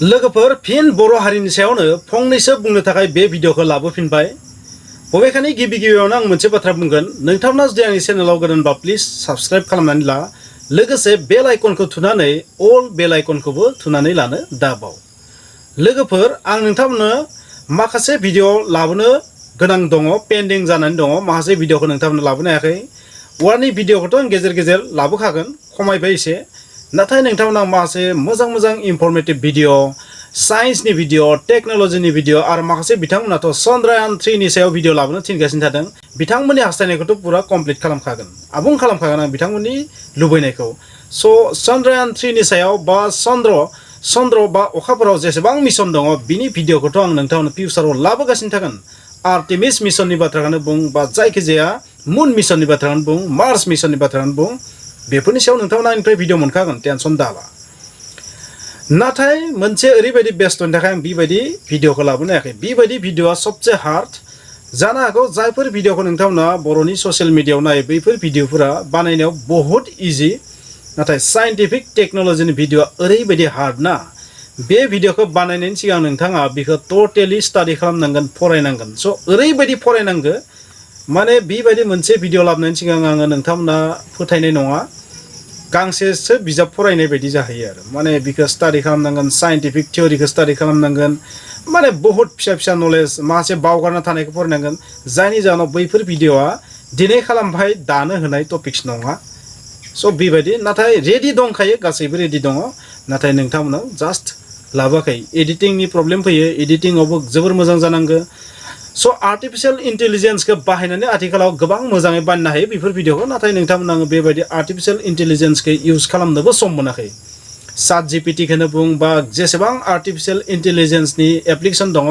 लोगोफोर फिन बर' हारिनि सायावनो फंनैसो बुंनो थाखाय बे भिडिअखौ लाबोफिनबाय। बबेखानि गिबियावनो आं मोनसे बाथ्रा बुंगोन, नोंथांमोना जुदि आंनि चेनेलाव गोदानबा प्लिज साबस्क्राइब खालामनानै ला, लोगोसे बेल आइकनखौ थुनानै अल बेल आइकनखौबो थुनानै लानो दाबाव। लोगोफोर आं नोंथांमोननो माखासे भिडिअ लाबोनो गोनां दङ, पेन्डिं जानानै दङ। माखासे भिडिअखौ नोंथांमोननो लाबोनो हायाखै। वारनि भिडिअखौथ' आं गेजेर गेजेर लाबोखागोन, खमायबाय एसे। नाथाय नोंथांमोना माखासे मोजां इनफरमेटिभ भिडिअ, साइन्सनि भिडिअ, टेक्न'लजिनि भिडिअ आरो माखासे बिथांमोनाथ' चन्द्रायान 3नि सायाव भिडिअ लाबोनो थिनगासिनो थादों। बिथांमोननि हास्थायनायखौथ' पुरा कमप्लिट खालामखागोन, आबुं खालामखागोन आं बिथांमोननि लुबैनायखौ। स' चन्द्रायान 3नि सायाव बा चन्द्र बा अखाफोराव जेसेबां मिशन दङ बिनि भिडिअखौथ' आं नोंथांमोननो फिउचाराव लाबोगासिनो थागोन। आर्टेमिस मिशननि बाथ्राखौनो बुं बा जायखिजाया मुन मिशननि बाथ्राखौनो बुं, मार्स मिशननि बाथ्राखौनो बुं, बेफोरनि सायाव नोंथांमोना आंनिफ्राय भिडिअ मोनखागोन, टेनसन दाला। नाथाय मोनसे ओरैबायदि बेस्थ'नि थाखाय आं बेबायदि भिडिअखौ लाबोनो हायाखै। बेबायदि भिडिअआ सबसे हार्ड जानो हागौ। जायफोर भिडिअखौ नोंथांमोना बर'नि ससियेल मिडियायाव नायो बैफोर भिडिअफोरा बानायनायाव बहुत इजि, नाथाय साइन्टिफिक टेक्न'लजिनि भिडिअआ ओरैबायदि हार्ड ना, बे भिडिअखौ बानायनायनि सिगां नोंथाङा बेखौ टटेलि स्टाडि खालामनांगोन, फरायनांगोन। स' ओरैबायदि फरायनांगौ, माने बेबायदि मोनसे भिडिअ लाबोनायनि सिगां आङो नोंथांमोना फोथायनाय नङा, गांसेसो बिजाब फरायनाय बायदि जाहैयो आरो। माने बेखौ स्टाडि खालामनांगोन, साइन्टिफिक थियरिखौ स्टाडि खालामनांगोन, माने बहुत फिसा नलेज, माखासे बावगारना थानायखौ फरायनांगोन। जायनि जाहोनाव बैफोर भिडिअआ दिनै खालामबाय दानो होनाय टपिक्स नङा। स' बेबायदि, नाथाय रेडि दंखायो, गासैबो रेडि दङ, नाथाय नोंथांमोनाव जास्ट लाबोआखै। एडिटिंनि प्रब्लेम फैयो, एडिटिंआवबो जोबोर मोजां जानांगौ। स' आर्टिफिशियेल इन्टेलिजेन्सखौ बाहायनानै आथिखालाव गोबां मोजाङै बानायनो हायो बेफोर भिडिअखौ, नाथाय नोंथांमोना आङो बेबायदि आर्टिफिशियेल इन्टेलिजेन्सखौ इउज खालामनोबो सम मोनाखै। चाट जिपिटिखौनो बुं बा जेसेबां आर्टिफिशियेल इन्टेलिजेन्सनि एप्लिकेसन दङ,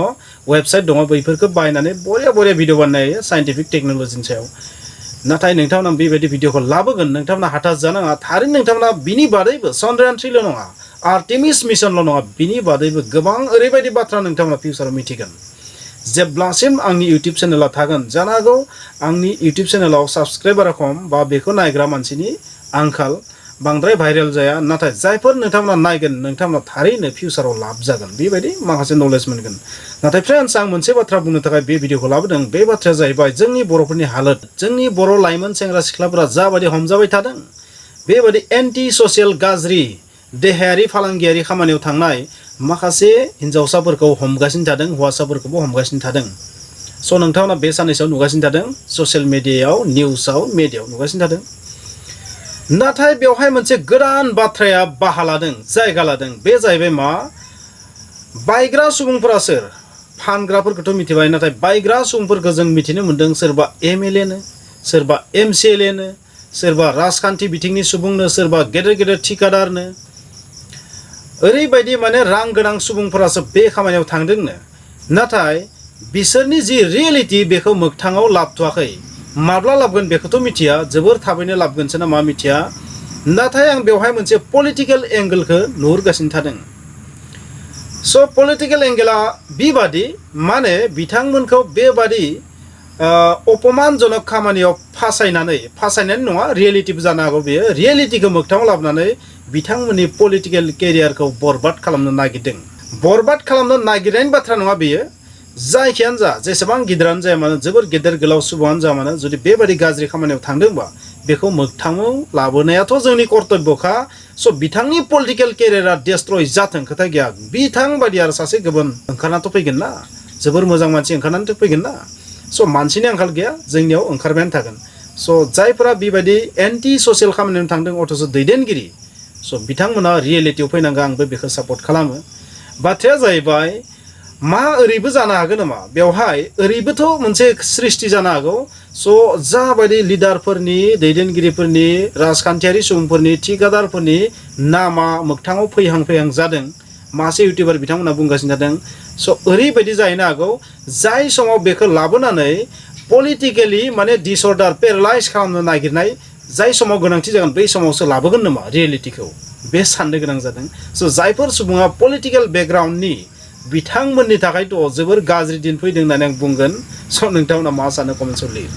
वेबसाइट दङ, बैफोरखौ बाहायनानै बरिया भिडिअ बानायनो हायो साइन्टिफिक टेक्न'लजिनि सायाव। नाथाय नोंथांमोना बेबायदि भिडिअखौ लाबोगोन, नोंथांमोना हताश जानाङा। थारैनो नोंथांमोना बिनि बादैबो चन्द्रायान 3ल' नङा, आर्टेमिस मिशनल' नङा, बिनि बादैबो गोबां ओरैबायदि बाथ्रा नोंथांमोना फिउचाराव मिथिगोन। जेब्लासिम आंनि इउटुब चेनेला थागोन, जानो हागौ आंनि इउटुब चेनेलाव साबस्क्राइबारा खम बा बेखौ नायग्रा मानसिनि आंखाल, बांद्राय भाइरेल जाया, नाथाय जायफोर नोंथांमोना नायगोन नोंथांमोना थारैनो फिउचाराव लाब जागोन, बेबायदि माखासे नलेज मोनगोन। नाथाय फ्रेन्ड्स, आं मोनसे बाथ्रा बुंनो थाखाय बे भिडिअखौ लाबोदों। बे बाथ्राया जाहैबाय जोंनि बर'फोरनि हालोद, जोंनि बर' लाइमोन सेंग्रा सिख्लाफोरा जाबायदि हमजाबाय थादों, बेबायदि एन्टि ससियेल गाज्रि देहायारि फालांगियारि खामानियाव थांनाय माखासे हिन्जावसाफोरखौ हमगासिनो थादों, हौवासाफोरखौबो हमगासिनो थादों। स' नोंथांमोना बे साननैसोआव नुगासिनो थादों, ससियेल मिडियायाव, निउसाव, मिडियायाव नुगासिनो थादों। नाथाय बेवहाय मोनसे गोदान बाथ्राया बाहा लादों, जायगा लादों। बे जाहैबाय मा, बायग्रा सुबुंफोरा सोर? फानग्राफोरखौथ' मिथिबाय, नाथाय बायग्रा सुबुंफोरखौ जों मिथिनो मोन्दों सोरबा MLA नो, सोरबा MCLA नो, सोरबा राजखान्थि बिथिंनि सुबुंनो, सोरबा गेदेर थिकादारनो। ओरैबायदि माने रां गोनां सुबुंफोरासो बे खामानियाव थांदोंनो, नाथाय बिसोरनि जि रियेलिटि बेखौ मोगथाङाव लाबोथ'वाखै। माब्ला लाबगोन बेखौथ' मिथिया, जोबोर थाबैनो लाबगोनसो ना मा मिथिया। नाथाय आं बेवहाय मोनसे पलिटिकेल एंगोलखौ नुहुरगासिनो थादों। स' पलिटिकेल एंगेला बेबादि, माने बिथांमोनखौ बेबादि अपमानजनक खामानियाव फासायनानै नङा, रियेलिटिबो जानो हागौ, बेयो रियेलिटिखौ मोगथाङाव लाबोनानै बिथांमोननि पलिटिकेल केरियारखौ बरबाद खालामनो नागिरदों। बरबाद खालामनो नागिरनायनि बाथ्रा नङा बेयो, जायखियानो जा, जेसेबां गिदिरानो जाया मानो, जोबोर गेदेर गोलाव सुबुङानो जा मानो, जुदि बेबायदि गाज्रि खामानियाव थांदोंबा बेखौ मोगथाङाव लाबोनायाथ' जोंनि कर्तब्यखा। स' बिथांनि पलिटिकेल केरियारा डेस्ट्रय जाथों, खोथा गैया। बिथां बायदि आरो सासे गुबुन ओंखारनाथ' फैगोन ना, जोबोर मोजां मानसि ओंखारनानैथ' फैगोन ना। स' मानसिनि आंखाल गैया, जोंनियाव ओंखारबायानो थागोन। स' जायफोरा बेबायदि एन्टि ससियेल खामानियाव थांदों, अथ'स' दैदेनगिरि, स' बिथांमोना रियेलिटियाव फैनांगौ, आंबो बेखौ सापर्ट खालामो। बाथ्राया जाहैबाय मा, ओरैबो जानो हागौ नामा, बेवहाय ओरैबोथ' मोनसे सृष्टि जानो हागौ। स' जाबायदि लिडारफोरनि, दैदेनगिरिफोरनि, राजखान्थियारि सुबुंफोरनि, थिकादारफोरनि नामा मोगथाङाव फैहां जादों, मासे इउटिउबार बिथांमोना बुंगासिनो थादों। स' ओरैबायदि जाहैनो हागौ, जाय समाव बेखौ लाबोनानै पलिटिकेलि माने डिसअर्डार, पेरालाइज खालामनो नागिरनाय, जाय समाव गोनांथि जागोन बै समावसो लाबोगोन नामा रियेलिटिखौ, बे साननो गोनां जादों। स' जायफोर सुबुङा पलिटिकेल बेकग्राउन्डनि, बिथांमोननि थाखायथ' जोबोर गाज्रि दिन फैदों होननानै आं बुंगोन। स' नोंथांमोना मा सानो कमेन्टआव लिर।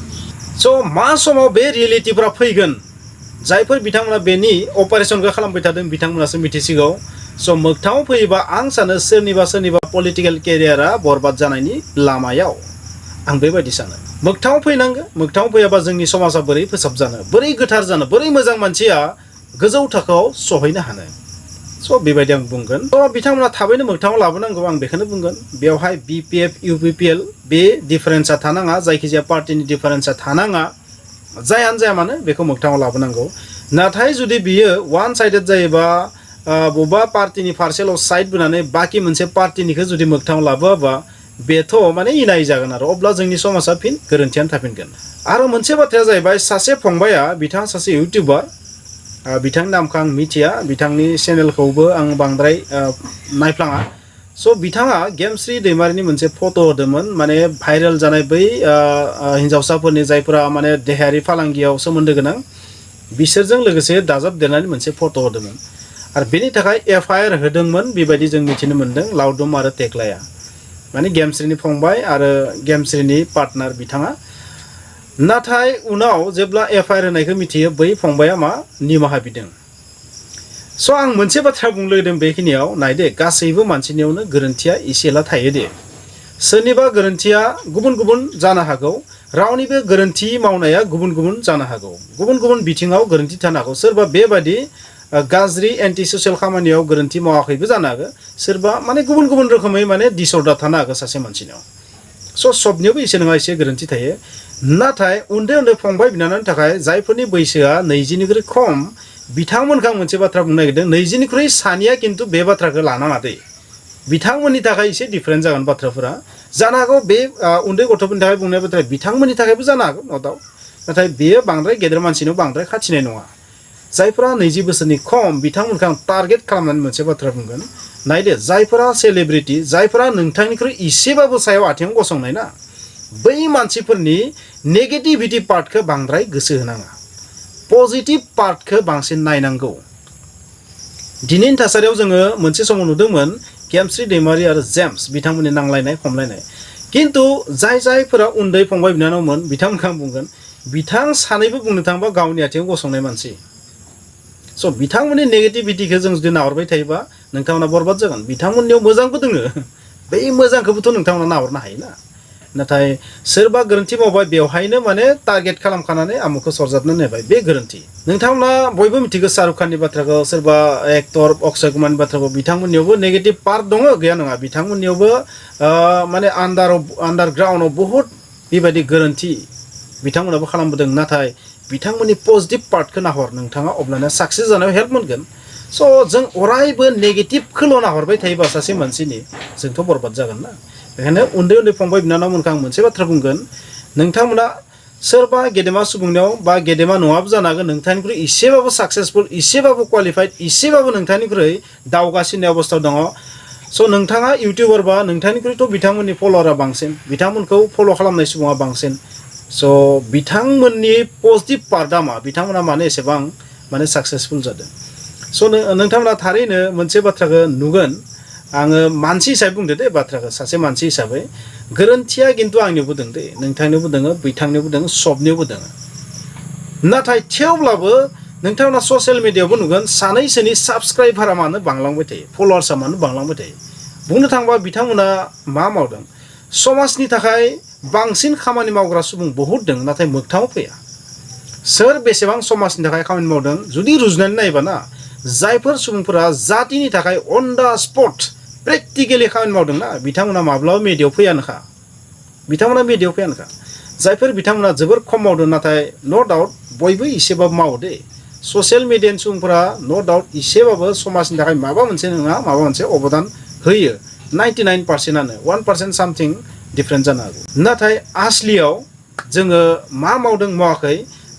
स' मा समाव बे रियेलिटिफोरा फैगोन, जायफोर बिथांमोना बेनि अपारेशनखौ खालामबाय थादों बिथांमोनासो मिथिसिगौ। स' मोगथाङाव फैयोबा आं सानो सोरनिबा पलिटिकेल केरियारा बरबाद जानायनि लामायाव आं बेबायदि सानो मोगथाङाव फैनांगो मोगथाङाव फैयाबा जोंनि समाजा बोरै फोसाबजानो बोरै गोथार जानो बोरै मोजां मानसिया गोजौ थाखोआव सहैनो हानो स' बेबायदि आं बुंगोन स' बिथांमोना थाबैनो मोगथाङाव लाबोनांगौ आं बेखौनो बुंगोन बेवहाय BPF UPPL बे डिफारेन्सा थानाङा जायखिजाया पार्टिनि डिफारेन्सा थानाङा जायानो जाया मानो बेखौ मोगथाङाव लाबोनांगौ नाथाय जुदि बियो वान साइडेड जायोबा बबेबा पार्टिनि फारसेल' साइड बोनानै बाखि मोनसे पार्टिनिखौ जुदि मोगथाङाव लाबोआबा बेथ' माने इनाय जागोन आरो अब्ला जोंनि समाजा फिन गोरोन्थियानो थाफिनगोन आरो मोनसे बाथ्राया जाहैबाय सासे फंबाया बिथाङा सासे इउटिउबार बिथांनि नामखौ आं मिथिया बिथांनि चेनेलखौबो आं बांद्राय नायफ्लाङा स' बिथाङा gemsri daimary मोनसे फट' होदोंमोन माने भाइरेल जानाय बै हिन्जावसाफोरनि जायफोरा माने देहायारि फालांगियाव सोमोन्दो गोनां बिसोरजों लोगोसे दाजाबदेरनानै मोनसे फट' होदोंमोन आरो बेनि थाखाय FIR होदोंमोन बेबायदि जों मिथिनो मोन्दों लाउदुम आरो टेक्लाया माने gemsriनि फंबाय आरो gemsriनि पार्टनार बिथाङा नाथाय उनाव जेब्ला FIR होनायखौ मिथियो बै फंबाया मा निमाहा बिदों स' आं मोनसे बाथ्रा बुंनो लुबैदों बेखिनियाव नायदे गासैबो मानसिनियावनो गोरोन्थिया एसेला थायो दे सोरनिबा गोरोन्थिया गुबुन गुबुन जानो हागौ रावनिबो गोरोन्थि मावनाया गुबुन गुबुन जानो हागौ गुबुन गुबुन बिथिङाव गोरोन्थि थानो हागौ सोरबा बेबादि गाज्रि एन्टि ससियेल खामानियाव गोरोन्थि मावाखैबो जानो हागौ सोरबा माने गुबुन गुबुन रोखोमै माने डिसअर्डार थानो हागौ सासे मानसिनाव स' सबनियावबो एसे नङा एसे गोरोन्थि थायो नाथाय उन्दै उन्दै फंबाय बिनानावनि थाखाय जायफोरनि बैसोआ 20निख्रुइ खम बिथांमोनखौ आं मोनसे बाथ्रा बुंनो नागिरदों 20निख्रुइ सानैया खिन्थु बे बाथ्राखौ लानाङा दे बिथांमोननि थाखाय एसे डिफारेन्ट जागोन बाथ्राफोरा जानो हागौ बे उन्दै गथ'फोरनि थाखाय बुंनाय बाथ्रा बिथांमोननि थाखायबो जानो हागौ न' डाउट नाथाय बेयो बांद्राय गेदेर मानसिनाव बांद्राय खाथिनाय नङा जायफोरा 20 बोसोरनि खम बिथांमोनखौ आं टारगेट खालामनानै मोनसे बाथ्रा बुंगोन नायदो जायफोरा सेलिब्रिटि जायफोरा नोंथांनिख्रुइ एसेबाबो सायाव आथिङाव गसंनाय ना बै मानसिफोरनि नेगेटिभिटि पार्टखौ बांद्राय गोसो होनाङा पजिटिभ पार्टखौ बांसिन नायनांगौ दिनैनि थासारियाव जोङो मोनसे समाव नुदोंमोन gemsri daimary आरो जेम्स बिथांमोननि नांलायनाय खमलायनाय खिन्थु जायफोरा उन्दै फंबाय बिनानावमोन बिथांमोनखौ आं बुंगोन बिथां सानैबो बुंनो थाङोबा गावनि आथिङाव गसंनाय मानसि स' बिथांमोननि नेगेटिभिटिखौ जों जुदि नाहरबाय थायोबा नोंथांमोना बरबाद जागोन बिथांमोननियाव मोजांबो दोङो बै मोजांखौबोथ' नोंथांमोना नाहरनो हायोना नाथाय सोरबा गोरोन्थि मावबाय बेवहायनो माने टारगेट खालामखानानै आमुखौ सरजाबनो नेबाय बे गोरोन्थि नोंथांमोना बयबो मिथिगौ शाहरुख खाननि बाथ्राखौ सोरबा एक्टर अक्षय कुमारनि बाथ्राखौ बिथांमोननियावबो नेगेटिभ पार्ट दङ गैया नङा बिथांमोननियावबो माने आन्डारग्राउन्डआव बहुद बेबायदि गोरोन्थि बिथांमोनाबो खालामबोदों नाथाय बिथांमोननि पजिटिभ पार्टखौ नाहर नोंथाङा अब्लाना साक्सेस जानायाव हेल्प मोनगोन स' जों अरायबो नेगेटिभखौल' नाहरबाय थायोबा सासे मानसिनि जोंथ' बरबाद जागोन ना बेखायनो उन्दै उन्दै फंबाय बिनानावमोनखौ आं मोनसे बाथ्रा बुंगोन नोंथांमोना सोरबा गेदेमा सुबुंनियाव बा गेदेमा नङाबो जानो हागौ नोंथांनिख्रुइ एसेबाबो साक्सेसफुल एसेबाबो क्वालिफाइड एसेबाबो नोंथांनिख्रुइ दावगासिननाय अबस्थायाव दङ स' नोंथाङा इउटिउबार बा नोंथांनिख्रुइथ' बिथांमोननि फल'वारा बांसिन बिथांमोनखौ फल' खालामनाय सुबुङा बांसिन स' बिथांमोननि पजिटिभ पार्टआ मा बिथांमोना मानो एसेबां माने साक्सेसफुल जादों स' नोंथांमोना थारैनो मोनसे बाथ्राखौ नुगोन आङो मानसि हिसाबै बुंदो दे बाथ्राखौ सासे मानसि हिसाबै गोरोन्थिया खिन्थु आंनियावबो दं दे नोंथांनियावबो दङ बिथांनियावबो दङ सबनियावबो दङ नाथाय थेवब्लाबो नोंथांमोना ससियेल मिडियायावबो नुगोन सानैसोनि साबस्क्राइबारा मानो बांलांबाय थायो फल'वार्सआ मानो बांलांबाय थायो बुंनो थाङोबा बिथांमोना मा मावदों समाजनि थाखाय बांसिन खामानि मावग्रा सुबुं बहुद दं नाथाय मोगथाङाव फैया सोर बेसेबां समाजनि थाखाय खामानि मावदों जुदि रुजुनानै नायोबा ना जायफोर सुबुंफोरा जातिनि थाखाय अन दा स्पट प्रेक्टिकेलि खामानि मावदों ना बिथांमोना माब्लाबा मिडियायाव फैयानोखा जायफोर बिथांमोना जोबोर खम मावदों नाथाय न' डाउट बयबो एसेबाबो मावो दे ससियेल मिडियानि सुबुंफोरा न' डाउट एसेबाबो समाजनि थाखाय माबा मोनसे नङा माबा मोनसे अबदान होयो 99%आनो 1% सामथिं डिफारेन्ट जानो हागौ नाथाय आसलियाव जोङो मा मावदों मावाखै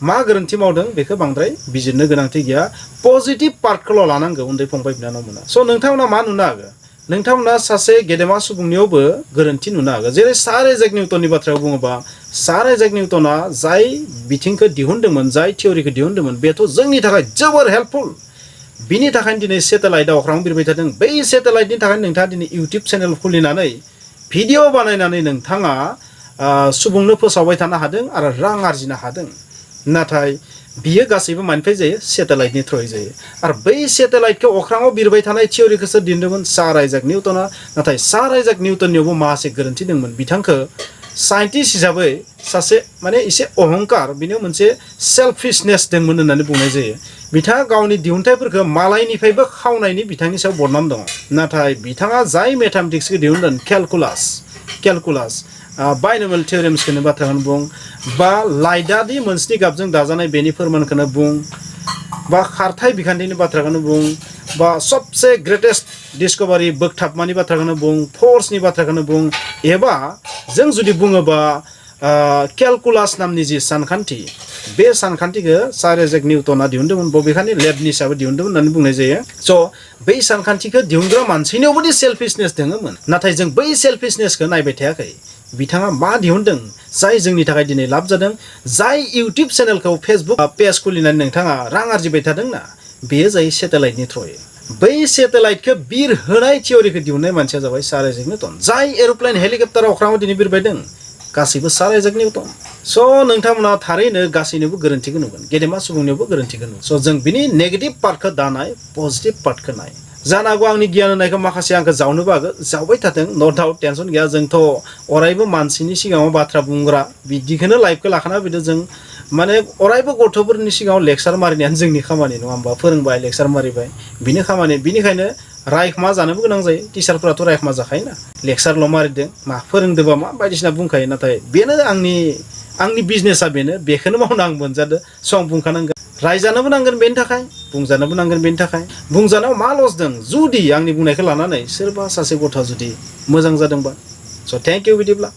मा गोरोन्थि मावदों बेखौ बांद्राय बिजिरनो गोनांथि गैया पजिटिभ पार्टखौल' लानांगौ उन्दै फंबाय बिनानावमोना स' नोंथांमोना मा नुनो हागौ नोंथांमोना सासे गेदेमा सुबुंनियावबो गोरोन्थि नुनो हागौ जेरै सार आइजेक निउटननि बाथ्रायाव बुङोबा सार आइजेक निउटना जाय बिथिंखौ दिहुनदोंमोन जाय थियरिखौ दिहुनदोंमोन बेथ' जोंनि थाखाय जोबोर हेल्पफुल बिनि थाखायनो दिनै सेटेलाइटआव अख्राङाव बिरबाय थादों बै सेटेलाइटनि थाखायनो नोंथाङा दिनै इउटिउब चेनेल खुलिनानै भिडिअ बानायनानै नोंथाङा सुबुंनो फोसावबाय थानो हादों आरो रां आरजिनो हादों नाथाय बियो गासैबो मानिफ्राय जायो सेटेलाइटनि थ्रुयै जायो आरो बै सेटेलाइटखौ अख्राङाव बिरबाय थानाय थियरिखौसो दिहुनदोंमोन सार आइजाक निउटना नाथाय सार आइजाक निउटननियावबो माखासे गोरोन्थि दंमोन बिथांखौ साइन्टिस्ट हिसाबै सासे माने एसे अहंकार बिनियाव मोनसे सेल्फिशनेस दंमोन होननानै बुंनाय जायो बिथाङा गावनि दिहुनथाइफोरखौ मालायनिफ्रायबो खावनायनि बिथांनि सायाव बदनाम दङ नाथाय बिथाङा जाय मेथामेटिक्सखौ दिहुनदों केलकुलास बाइनोमियेल थियोरेम्सखौनो बाथ्राखौनो बुं बा लाइटआदि मोनस्नि गाबजों दाजानाय बेनि फोरमानखौनो बुं बा खारथाय बिखान्थिनि बाथ्राखौनो बुं बा सबसे ग्रेटेस्ट डिस्कभारि बोगथाबमानि बाथ्राखौनो बुं फर्सनि बाथ्राखौनो बुं एबा जों जुदि बुङोबा केलकुलास नामनि जि सानखान्थि बे सानखान्थिखौ सार आइजाक निउटना दिहुनदोंमोन बबेखानि लेबनिसाबो दिहुनदोंमोन होननानै बुंनाय जायो स' बै सानखान्थिखौ दिहुनग्रा मानसिनियावबोदि सेल्फिशनेस दङमोन नाथाय जों बै सेल्फिशनेसखौ नायबाय थायाखै बिथाङा मा दिहुनदों जाय जोंनि थाखाय दिनै लाब जादों जाय इउटुब चेनेलखौ फेसबुक पेज खुलिनानै नोंथाङा रां आरजिबाय थादोंना बेयो जायो सेटेलाइटनि थ्रुयै बै सेटेलाइटखौ बिर होनाय थियरिखौ दिहुननाय मानसिया जाबाय सार आइजाक निउटन जाय एर'प्लेन हेलिकप्टार अख्राङाव दिनै बिरबायदों गासैबो सार आइजाक निउटन स' नोंथांमोना थारैनो गासैनोबो गोरोन्थिखौ नुगोन गेदेमा सुबुंनियावबो गोरोन्थिखौ नुगोन स' जों बिनि नेगेटिभ पार्टखौ दानाय पजिटिभ पार्टखौ नाय जानो हागौ आंनि गियान होनायखौ माखासे आंखौ जावनोबो हागौ जावबाय थाथों न' डाउट टेनसन गैया जोंथ' अरायबो मानसिनि सिगाङाव बाथ्रा बुंग्रा बिदिखौनो लाइफखौ लाखाना फैदों जों माने अरायबो गथ'फोरनि सिगाङाव लेक्सार मारिनायानो जोंनि खामानि नङा होमबा फोरोंबाय लेक्सार मारिबाय बिनि खामानि बिनिखायनो रायखमा जानोबो गोनां जायो टिचारफोराथ' रायखमा जाखायोना लेक्सारल' मारिदों मा फोरोंदोंबा मा बायदिसिना बुंखायो नाथाय बेनो आंनि बिजनेसा बेखौनो मावनो आं मोनजादो सम बुंखानांगोन रायजानोबो नांगोन बेनि थाखाय बुंजानोबो नांगोन बेनि थाखाय बुंजानायाव मा लस दं जुदि आंनि बुंनायखौ लानानै सोरबा सासे गथ'आ जुदि मोजां जादोंबा स' थेंक इउ बिदिब्ला